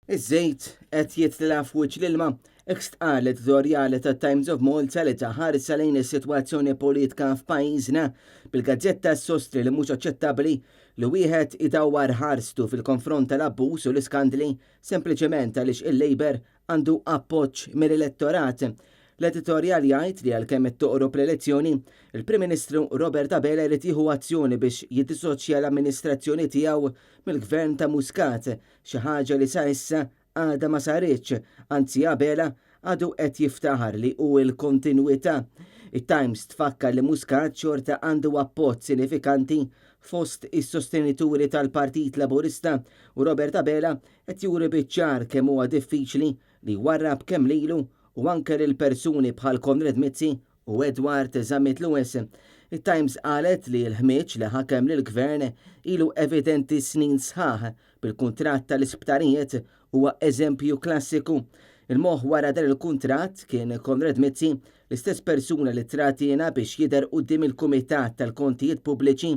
Iż-żejt qed jitla' f'wiċċ l-ilma, hekk stqarr l-editorjali tat-Times of Malta li ta ħarsa lejn is-sitwazzjoni politika f'pajjiżna, bil-gazzetta ssostni li mhux aċċettabbli li wieħed idawwar ħarstu fil-konfront tal-abbuż u l-iskandli sempliċement għaliex il-Labour għandu appoġġ mill-elettorat. L-editorjal jgħid li għalkemm qed toqrob l-elezzjoni, il-Prim Ministru Robert Abela jrid jieħu azzjoni biex jiddisoċja l-amministrazzjoni tiegħu mill-Gvern ta' Muscat, xi ħaġa li sa issa għadha ma saritx, anzi Abela għadu qed jiftaħar li hu l-kontinwità. It-Times tfakkar li Muscat xorta għandu appoġġ sinifikanti fost is-sostenituri tal-Partit Laburista u Robert Abela qed juri biċ-ċar kemm huwa diffiċli li jwarrab kemm lilu u anke lil persuni bħal Konrad Mizzi u Edward Zammit Lewis. It-Times qalet li l-ħmieġ li ħakem lill-Gvern ilu evidenti snin sħaħ, bil-kuntratt tal-isptarijiet huwa eżempju klassiku. Il-moħħ wara dan il-kuntratt kien Konrad Mizzi, l-istess persuna li ttratiena biex jidher quddiem il-Kumitat tal-Kontijiet Pubbliċi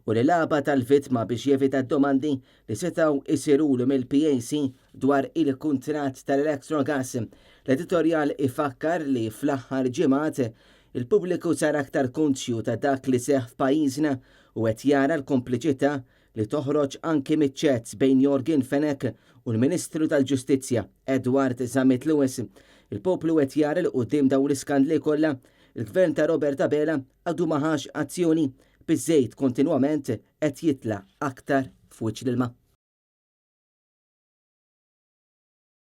u li lagħabha tal-vittma biex jevita d-domandi li setgħu jsirulu mill-PAC dwar il-kuntratt tal-Electrogas. L-editorjal ifakkar li fl-aħħar ġimgħat il-pubbliku sar aktar konxju ta' dak li seħħ f'pajjiżna u qed jara l-kompliċità li toħroġ anki miċ-chats bejn Yorgen Fenech u l-Ministru tal-Ġustizzja Edward Zammit Lewis. Il-poplu qed jara li quddiem dawn l-iskandli kollha, il-Gvern ta' Robert Abela għadu ma ħax azzjoni, biż-żejt kontinwament qed jitla' aktar f'wiċċ l-ilma.